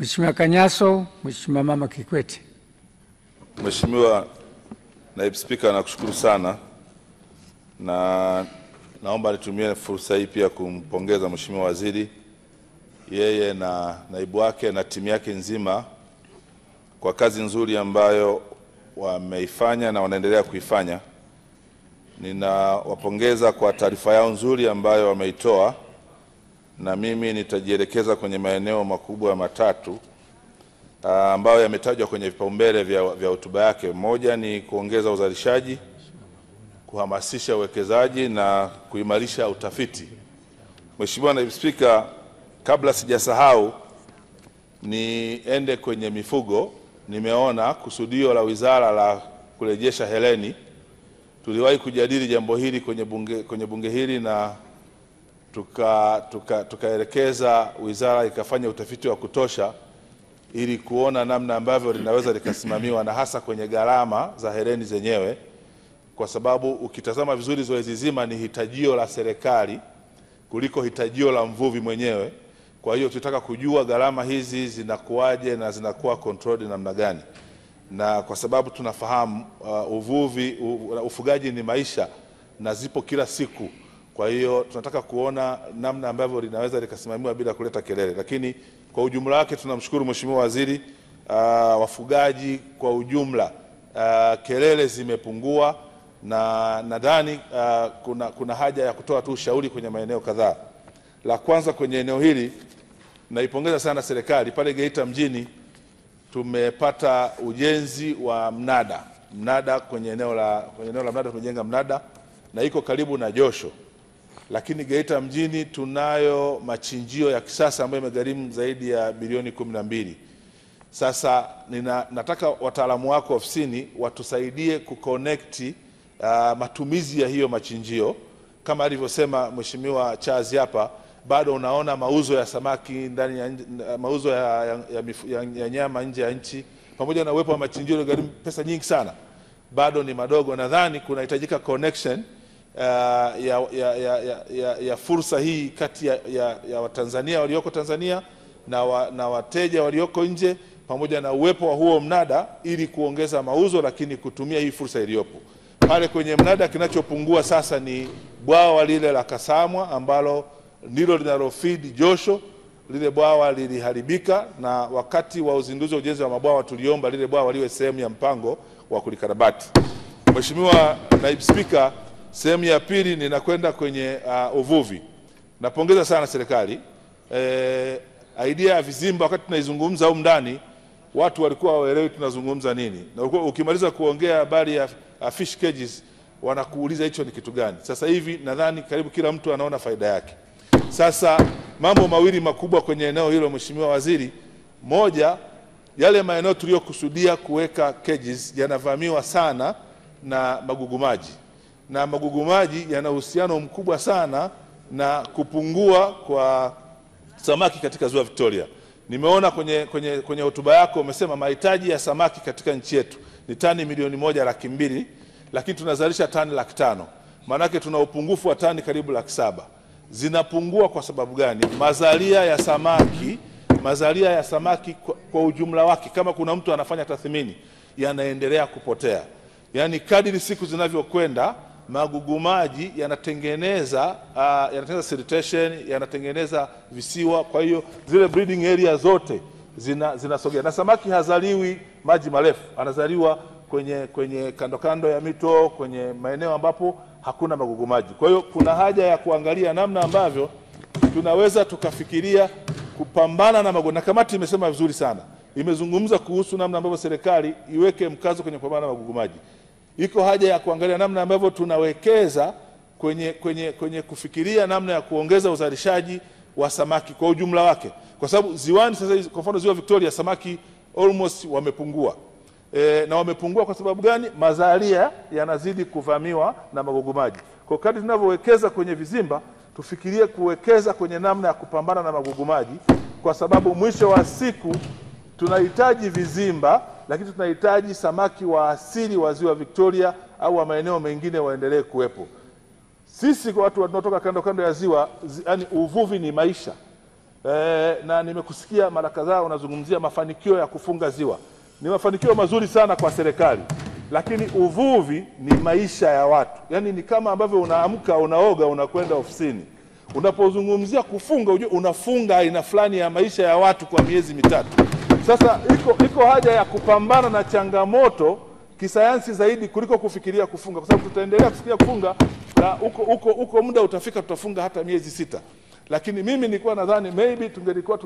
Mheshimiwa Kanyaso, Mheshimiwa Mama Kikwete. Mheshimiwa Naibu Spika, nakushukuru sana na naomba nitumie fursa hii pia kumpongeza Mheshimiwa Waziri, yeye na naibu wake na timu yake nzima kwa kazi nzuri ambayo wameifanya na wanaendelea kuifanya. Ninawapongeza kwa taarifa yao nzuri ambayo wameitoa, na mimi nitajielekeza kwenye maeneo makubwa matatu ambayo yametajwa kwenye vipaumbele vya hotuba yake. Moja ni kuongeza uzalishaji, kuhamasisha uwekezaji na kuimarisha utafiti. Mheshimiwa Naibu Spika, kabla sijasahau niende kwenye mifugo. Nimeona kusudio la wizara la kurejesha heleni. Tuliwahi kujadili jambo hili kwenye bunge hili na tukaelekeza wizara ikafanya utafiti wa kutosha ili kuona namna ambavyo linaweza likasimamiwa, na hasa kwenye gharama za heleni zenyewe, kwa sababu ukitazama vizuri zoezi zima ni hitajio la serikali kuliko hitajio la mvuvi mwenyewe. Kwa hiyo tutaka kujua gharama hizi zinakuwaje na zinakuwa controlled namna gani. Na kwa sababu tunafahamu ufugaji ni maisha na zipo kila siku. Kwa hiyo tunataka kuona namna ambavyo linaweza likasimamiwa bila kuleta kelele. Lakini kwa ujumla wake tunamshukuru Mheshimiwa Waziri, wafugaji kwa ujumla kelele zimepungua, na nadhani kuna haja ya kutoa tu ushauri kwenye maeneo kadhaa. La kwanza kwenye eneo hili, naipongeza sana serikali. Pale Geita mjini tumepata ujenzi wa mnada. Mnada kwenye eneo la mnada, tumejenga mnada na iko karibu na josho. Lakini Geita mjini tunayo machinjio ya kisasa ambayo imegharimu zaidi ya bilioni 12. Sasa nataka wataalamu wako ofisini watusaidie kuconnect matumizi ya hiyo machinjio. Kama alivyosema Mheshimiwa Charles hapa, bado unaona mauzo ya samaki ndani ya mauzo ya nyama nje ya nchi, pamoja na uwepo wa machinjio yaliyogharimu pesa nyingi sana, bado ni madogo. Nadhani kunahitajika connection ya fursa hii kati ya Watanzania walioko Tanzania na wateja walioko nje, pamoja na uwepo wa huo mnada ili kuongeza mauzo, lakini kutumia hii fursa iliyopo pale kwenye mnada. Kinachopungua sasa ni bwawa lile la Kasamwa ambalo ndilo linalofeed josho. Lile bwawa liliharibika, na wakati wa uzinduzi wa ujenzi wa mabwawa tuliomba lile bwawa liwe sehemu ya mpango wa kulikarabati. Mheshimiwa Naibu Spika, sehemu ya pili ninakwenda kwenye uvuvi. Napongeza sana serikali. Idea ya vizimba wakati tunaizungumza huko ndani watu walikuwa hawaelewi tunazungumza nini. Na ukimaliza kuongea habari ya fish cages wanakuuliza hicho ni kitu gani. Sasa hivi nadhani karibu kila mtu anaona faida yake. Sasa mambo mawili makubwa kwenye eneo hilo Mheshimiwa Waziri. Moja, yale maeneo tuliyokusudia kuweka cages yanavamiwa sana na magugu maji. Na magugu maji yana uhusiano mkubwa sana na kupungua kwa samaki katika Ziwa Victoria. Nimeona kwenye hotuba yako umesema mahitaji ya samaki katika nchi yetu ni tani 1,200,000, lakini tunazalisha tani 500,000. Maana yake tuna upungufu wa tani karibu 700,000. Zinapungua kwa sababu gani? Mazalia ya samaki kwa ujumla wake, kama kuna mtu anafanya tathmini, yanaendelea kupotea. Yaani kadiri siku zinavyokwenda magugu maji yanatengeneza siltation, yanatengeneza visiwa. Kwa hiyo zile breeding area zote zinasogea. Na samaki hazaliwi maji marefu, anazaliwa kwenye kando kando ya mito, kwenye maeneo ambapo hakuna magugu maji. Kwa hiyo kuna haja ya kuangalia namna ambavyo tunaweza tukafikiria kupambana na magugu. Na kamati imesema vizuri sana, imezungumza kuhusu namna ambavyo serikali iweke mkazo kwenye kupambana na magugu maji. Iko haja ya kuangalia namna ambavyo tunawekeza kwenye kufikiria namna ya kuongeza uzalishaji wa samaki kwa ujumla wake. Kwa sababu ziwani sasa, kwa mfano Ziwa Victoria, samaki almost wamepungua. Na wamepungua kwa sababu gani? Mazalia yanazidi kuvamiwa na magugu maji. Kwa kadri tunavyowekeza kwenye vizimba, tufikirie kuwekeza kwenye namna ya kupambana na magugu maji, kwa sababu mwisho wa siku tunahitaji vizimba, lakini tunahitaji samaki wa asili wa Ziwa Victoria au wa maeneo mengine waendelee kuwepo. Sisi kwa watu wanaotoka kando kando ya ziwa, yani uvuvi ni maisha. Na nimekusikia mara kadhaa unazungumzia mafanikio ya kufunga ziwa. Ni mafanikio mazuri sana kwa serikali, lakini uvuvi ni maisha ya watu. Yaani ni kama ambavyo unaamka, unaoga, unakwenda ofisini. Unapozungumzia kufunga, unajua unafunga aina fulani ya maisha ya watu kwa miezi mitatu. Sasa iko haja ya kupambana na changamoto kisayansi zaidi kuliko kufikiria kufunga, kwa sababu tutaendelea kufikiria kufunga na huko muda utafika tutafunga hata miezi 6. Lakini mimi nilikuwa nadhani maybe tungelikuwa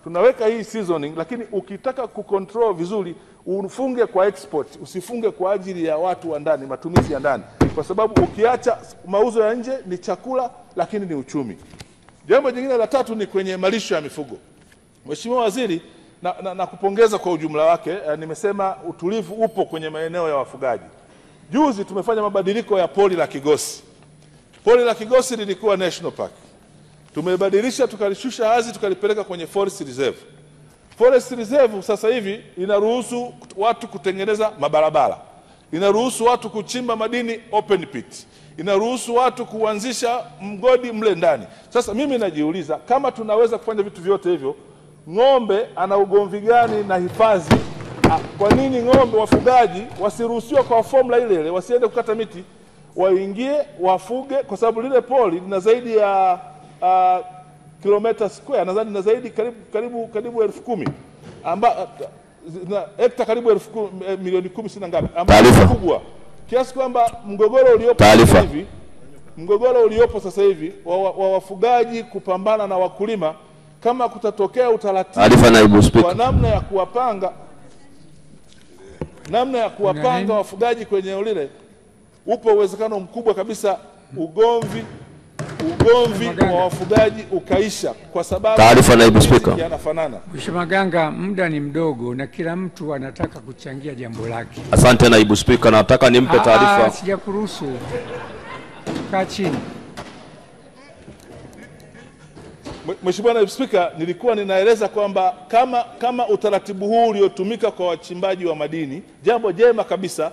tunaweka hii seasoning, lakini ukitaka kucontrol vizuri ufunge kwa export, usifunge kwa ajili ya watu wa ndani, matumizi ya ndani, kwa sababu ukiacha mauzo ya nje ni chakula lakini ni uchumi. Jambo jingine la tatu ni kwenye malisho ya mifugo. Mheshimiwa Waziri, na kupongeza kwa ujumla wake, nimesema utulivu upo kwenye maeneo ya wafugaji. Juzi tumefanya mabadiliko ya pori la Kigosi. Pori la Kigosi lilikuwa National Park. Tumebadilisha, tukalishusha hadhi, tukalipeleka kwenye Forest Reserve. Forest Reserve sasa hivi inaruhusu watu kutengeneza mabarabara, inaruhusu watu kuchimba madini open pit, inaruhusu watu kuanzisha mgodi mle ndani. Sasa mimi najiuliza, kama tunaweza kufanya vitu vyote hivyo, ng'ombe ana ugomvi gani na hifadhi? Kwa nini ng'ombe wafugaji wasiruhusiwe kwa formula ile ile, wasiende kukata miti, waingie wafuge? Kwa sababu lile pori lina zaidi ya kilomita square, nadhani na zaidi karibu 10,000, hekta karibu 10,000,000 sina ngapi, ambayo kubwa kiasi kwamba mgogoro uliopo sasa hivi, mgogoro uliopo sasa hivi wa wafugaji kupambana na wakulima, kama kutatokea utaratibu kwa namna ya kuwapanga, namna ya kuwapanga wafugaji kwenye eneo lile, upo uwezekano mkubwa kabisa ugomvi wa wafugaji ukaisha, kwa sababu taarifa naibu spika yanafanana. Mheshimiwa Maganga, muda ni mdogo na kila mtu anataka kuchangia jambo lake. Asante naibu spika, nataka nimpe taarifa. Sijakuruhusu. Kaa chini. Mheshimiwa Naibu Spika, nilikuwa ninaeleza kwamba kama utaratibu huu uliotumika kwa wachimbaji wa madini, jambo jema kabisa,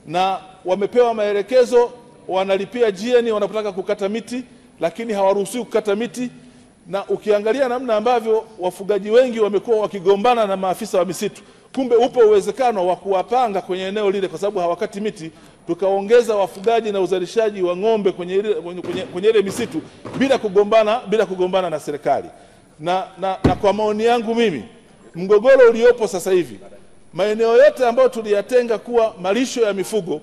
na wamepewa maelekezo, wanalipia GN wanapotaka kukata miti, lakini hawaruhusiwi kukata miti. Na ukiangalia namna ambavyo wafugaji wengi wamekuwa wakigombana na maafisa wa misitu, kumbe upo uwezekano wa kuwapanga kwenye eneo lile, kwa sababu hawakati miti, tukaongeza wafugaji na uzalishaji wa ng'ombe kwenye ile misitu bila kugombana na serikali. Na kwa maoni yangu mimi, mgogoro uliopo sasa hivi, maeneo yote ambayo tuliyatenga kuwa malisho ya mifugo,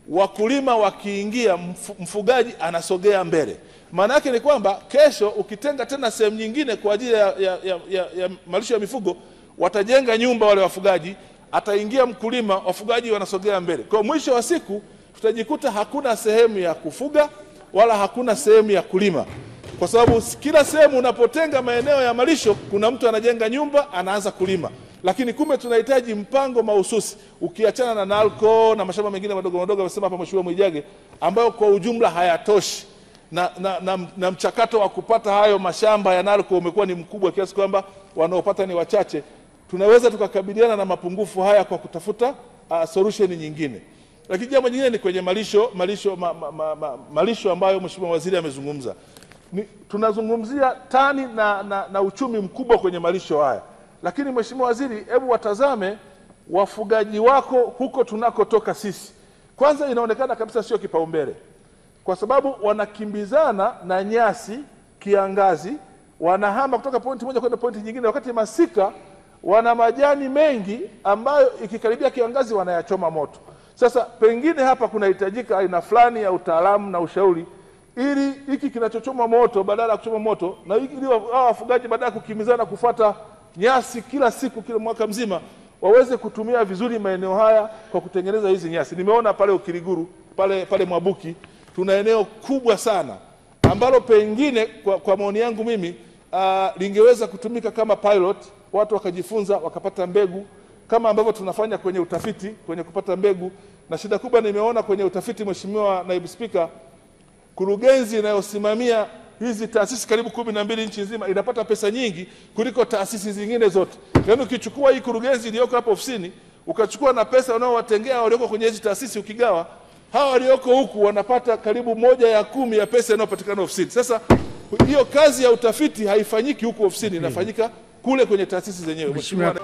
wakulima wakiingia, mfugaji anasogea mbele. Maana yake ni kwamba kesho ukitenga tena sehemu nyingine kwa ajili ya malisho ya mifugo, watajenga nyumba wale wafugaji, ataingia mkulima, wafugaji wanasogea mbele. Kwa mwisho wa siku tutajikuta hakuna sehemu ya kufuga wala hakuna sehemu ya kulima, kwa sababu kila sehemu unapotenga maeneo ya malisho kuna mtu anajenga nyumba anaanza kulima. Lakini kumbe tunahitaji mpango mahususi, ukiachana na NALCO na mashamba mengine madogo madogo amesema hapa Mheshimiwa Mwijage, ambayo kwa ujumla hayatoshi. Na mchakato wa kupata hayo mashamba ya NALCO umekuwa ni mkubwa kiasi kwamba wanaopata ni wachache. Tunaweza tukakabiliana na mapungufu haya kwa kutafuta solution nyingine. Lakini jambo jingine ni kwenye malisho ambayo Mheshimiwa Waziri amezungumza. Tunazungumzia tani na uchumi mkubwa kwenye malisho haya. Lakini Mheshimiwa Waziri, hebu watazame wafugaji wako huko tunakotoka sisi. Kwanza inaonekana kabisa sio kipaumbele, kwa sababu wanakimbizana na nyasi kiangazi, wanahama kutoka pointi moja kwenda pointi nyingine, wakati masika wana majani mengi ambayo ikikaribia kiangazi wanayachoma moto. Sasa pengine hapa kunahitajika aina fulani ya utaalamu na ushauri, ili hiki kinachochoma moto badala ya kuchoma moto, na ili wafugaji badala ya kukimbizana kufuata nyasi kila siku kila mwaka mzima, waweze kutumia vizuri maeneo haya kwa kutengeneza hizi nyasi. Nimeona pale Ukiriguru, pale Mwabuki tuna eneo kubwa sana ambalo pengine kwa maoni yangu mimi lingeweza kutumika kama pilot, watu wakajifunza wakapata mbegu kama ambavyo tunafanya kwenye utafiti kwenye kupata mbegu. Na shida kubwa nimeona kwenye utafiti, Mheshimiwa Naibu Spika, kurugenzi inayosimamia hizi taasisi karibu 12 nchi nzima inapata pesa nyingi kuliko taasisi zingine zote. Yaani ukichukua hii kurugenzi iliyoko hapo ofisini, ukachukua na pesa wanaowatengea walioko kwenye hizi taasisi ukigawa, Hawa walioko huku wanapata karibu 1/10 ya pesa inayopatikana ofisini. Sasa hiyo kazi ya utafiti haifanyiki huku ofisini, inafanyika kule kwenye taasisi zenyewe. Mheshimiwa.